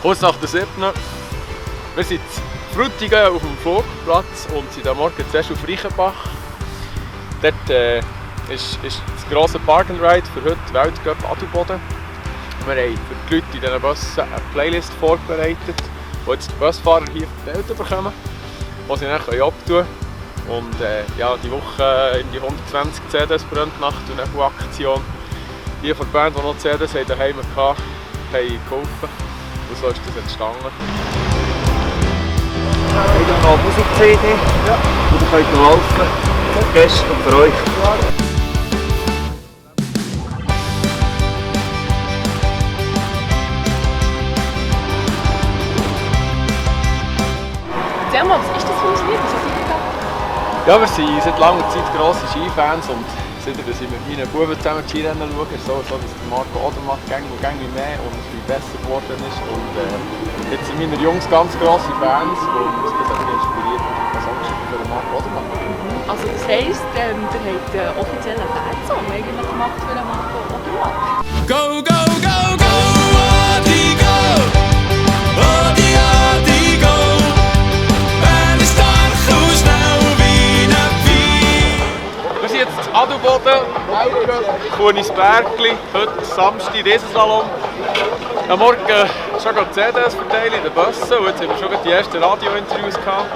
Kurz nach der 7. Wir sind in Frutigen auf dem Flugplatz und sind am Morgen zuerst auf Reichenbach. Dort ist das grosse Park and Ride für heute Weltcup Adelboden. Wir haben für die Leute in diesen Bussen eine Playlist vorbereitet, die jetzt die Busfahrer hier verteilt bekommen, die sie dann abtun können. Und ja, die Woche in die 120 CDs brennt nach der Aktion. Die von der Band, die noch CDs daheim hatten, haben geholfen. Und so ist das entstanden. Wir haben noch eine Musik-CD, ja. Und ihr könnt noch laufen. Für Gäste und für euch. Erzähl mal, was ist das für ein Lied? Ja, wir sind seit langer Zeit grosse Skifans und seit wir mit meinen Buben zusammen Skirennen schauen, ist so, dass Marco Odermatt mehr und viel besser geworden ist. Und jetzt sind meine Jungs ganz grosse Fans und das hat mich inspiriert, was auch für den Marco Odermatt. Also das heisst, ihr habt einen offiziellen Fansong eigentlich gemacht für den Marco Odermatt. Go, go, go, go, Odi Go! Odi, Odi Go! Wer ist stark und schnell wie ein Pfeil? Wir sind jetzt in Adelboden, Weltcup, Chuenisbärgli, heute Samstag Riesenslalom. Am Morgen schon CDs verteilen in den Bussen und jetzt haben wir schon die ersten Radio-Interviews gehabt.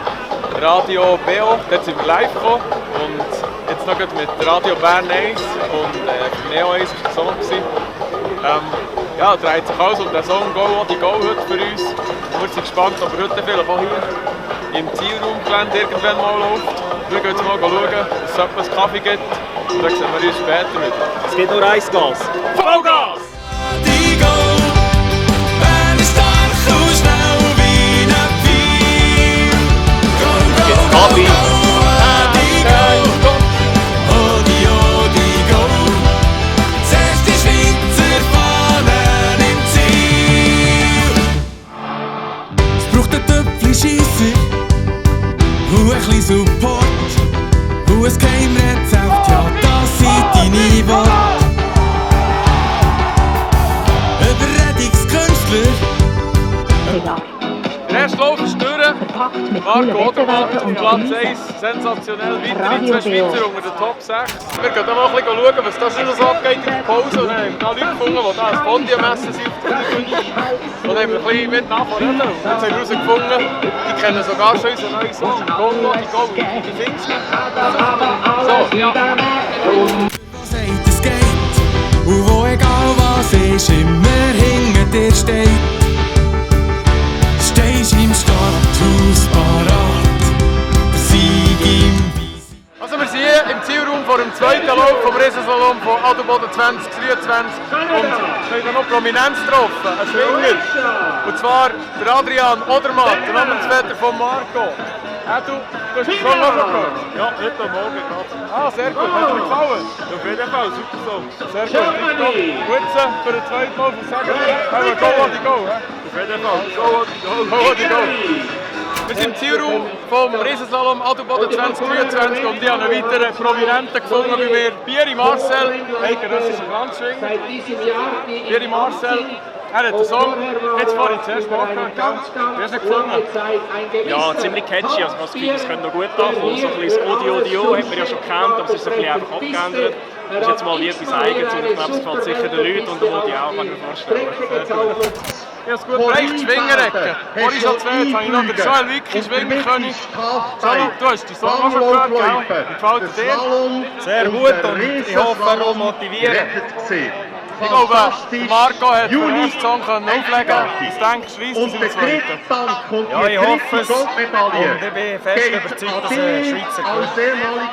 Radio BO, dort sind wir live gekommen und jetzt noch mit Radio Bern 1 und Neo 1 war der Song. Ja, dreht sich alles um den Song Odi Go heute für uns. Und wir sind gespannt, ob er heute vielleicht auch hier im Zielraumgelände irgendwann mal läuft. Wir gehen jetzt mal schauen, dass es etwas Kaffee gibt und dann sehen wir uns später wieder. Es geht nur eins Gas. Vollgas! Odi Go! Wer ist stark und schnell wie ein Pfeil? Go, go, go, Kaffee. go, Odi Go! Odi, Odi Go! Gsehsch di Schwizerfahne im Ziel! Es braucht einen Töpfchen-Scheisser und ein bisschen Support und ein Geheimrezept, ja, das sind deine Worte. Überredigskünstler. Der erste Lauf ist durch. Marco Odermatt auf Platz 1. Sensationell. Weitere 2 Schweizer unter den Top 6. Wir gehen mal ein bisschen schauen, was das so abgeht in der Pause. Und dann haben wir Leute gefunden, die hier ein Podium-Messen sind. Und dann haben wir ein bisschen mit nachreden. Und jetzt haben wir herausgefunden, die kennen sogar schon unseren neuen Song. Go, Odi Go, die Fixen. So, ja. Was sagt, es geht, und wo egal was ist, immer hinter dir steht. Stehst im Starthuus parat, der Sieg im Visier. Also wir sind hier im Zielraum vor dem zweiten Lauf vom Riesenslalom von Adelboden 2023 und wir haben noch Prominenz getroffen, einen Schwinger. Und zwar der Odi Odermatt, der Namensvetter von Marco. Du hast den Song auch schon gehört? Ja, heute Morgen gerade. Ah, sehr gut. Hat dir gefallen? Auf jeden Fall, super Song. Sehr gut. Gut für den zweiten Lauf und sagen wir, Go Odi Go. Auf jeden Fall, go Odi Go. Go Odi Go. Wir sind im Zielraum vom Riesenslalom Adelboden 2023 und ich habe einen weiteren Prominenten gefunden bei mir. Bieri Marcel, eidgenössischer Landschwinger. Bieri Marcel, er hat den Song jetzt vorhin zuerst mal gehört. Wie hast du ihn gefunden? Ja, ziemlich catchy. Also, das Gefühl, das könnte noch gut ankommen. So ein bisschen das Odi Odi Go hat man ja schon gekannt, aber es ist so ein bisschen einfach abgeändert. Das ist jetzt mal wie etwas Eigenes und ich glaube, es gefällt sicher den Leuten und dem Odi auch, kann ich mir vorstellen. Ich habe es gut bereicht, Schwingerecke. Vorhin schon zwei, jetzt habe ich noch den Joel Wicki, Schwingerkönig. Joel, du hast die Song auch schon gehört, gell? Wie gefällt er dir? Sehr gut und ich hoffe, er will motivieren. Ich glaube, Marco hat den ersten Song auflegen können. Ich denke, Schweiz ist im zweiten. Ja, ich hoffe es und ich bin fest überzeugt, dass Schweizer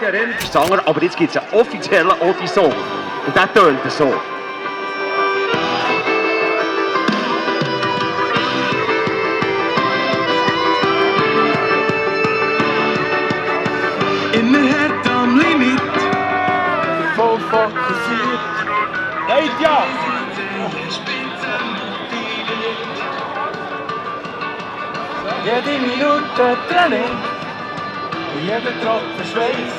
gewinnt. Sanger, aber jetzt gibt es einen offiziellen Odi-Song. Und der tönt so. Immer hert am Limit. Voll fokussiert. Hey, ja! Jede Minute Training und jeder Tropfe Schweiss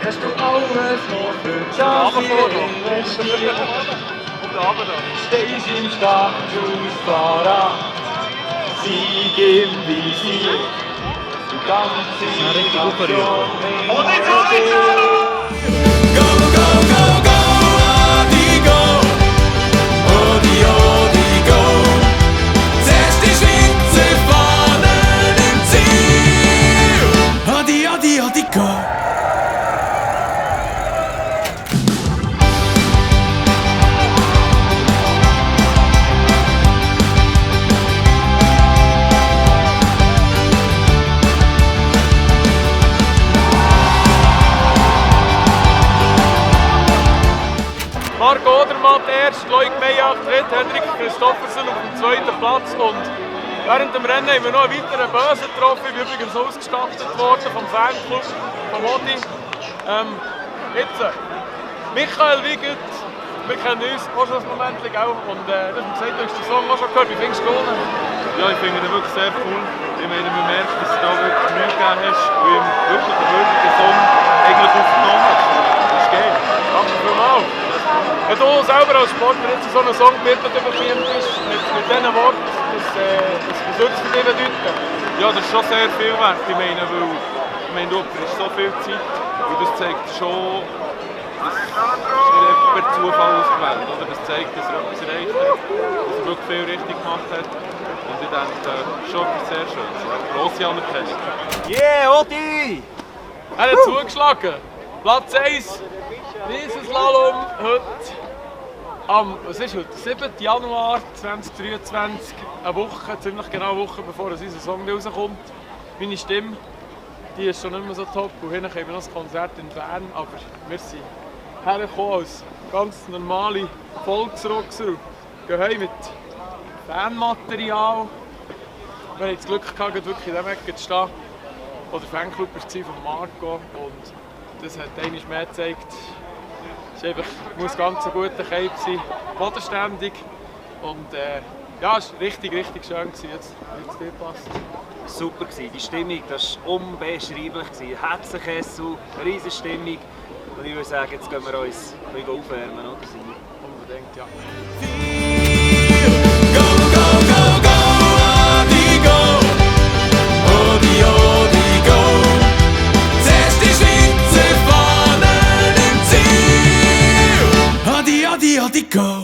hast du alles noch für die Chance investiert. Stehst im Starthuus parat. Sieg im Visier. Die ganze Situation. Und jetzt Go, go, go, go, Odi Go. Odi, Odi Go. Gsehsch di Schwizerfahne im Ziel. Odi, Odi, Odi Go. Marco Odermatt erst, Loic Meyer dritt, Henrik Christoffersen auf dem zweiten Platz und während dem Rennen haben wir noch einen weiteren Bösen getroffen. Ich bin übrigens ausgestattet worden vom Fanclub, vom Odi. Jetzt, Michael Wiegert, wir kennen uns auch schon ein Moment auch und du hast mir gesagt, du hast den Song auch schon gehört, wie findest du ihn? Ja, ich finde ihn wirklich sehr cool. Ich meine, man merkt, dass du da wirklich Mühe gegeben hast und ihm wirklich einen würdigen Song eigentlich aufgenommen hast. Das ist geil. Danke vielmals. Wenn du selber als Sportler jetzt so einen Song gewidmet bekommst, mit diesen Worten, was würde es für dich bedeuten? Ja, das ist schon sehr viel wert. Ich meine, du opferst so viel Zeit und das zeigt schon, das ist nicht per Zufall ausgewählt. Oder? Das zeigt, dass er etwas erreicht hat, dass er wirklich viel richtig gemacht hat. Und ich denke, schon etwas sehr Schönes. Eine grosse Anerkennung. Yeah, Odi! Er hat zugeschlagen. Platz 1, Riesenslalom heute was ist heute? 7. Januar 2023, eine Woche, ziemlich genau eine Woche bevor unser Song rauskommt. Meine Stimme, die ist schon nicht mehr so top und hinten haben wir noch ein Konzert in Bern, aber wir sind hergekommen als ganz normale VolXRoXer und gehen heim mit Fanmaterial. Wir hatten das Glück gehabt, wirklich in dieser Ecke zu stehen, wo der Fanclub war von Marco und das hat einmal mehr gezeigt. Es muss ganz ein guter Cape sein, bodenständig und ja, es war richtig schön gewesen, jetzt dir passt. Super gewesen. Die Stimmung, das war unbeschreiblich. Herzkessel, riesige Stimmung. Und ich würde sagen, jetzt gehen wir uns aufwärmen, oder? Unbedingt, ja. Go, go, go, go, Odi Go. Odi, Odi Go. Gsehsch di Schwizerfahne im Ziel. Odi, Odi, Odi Go.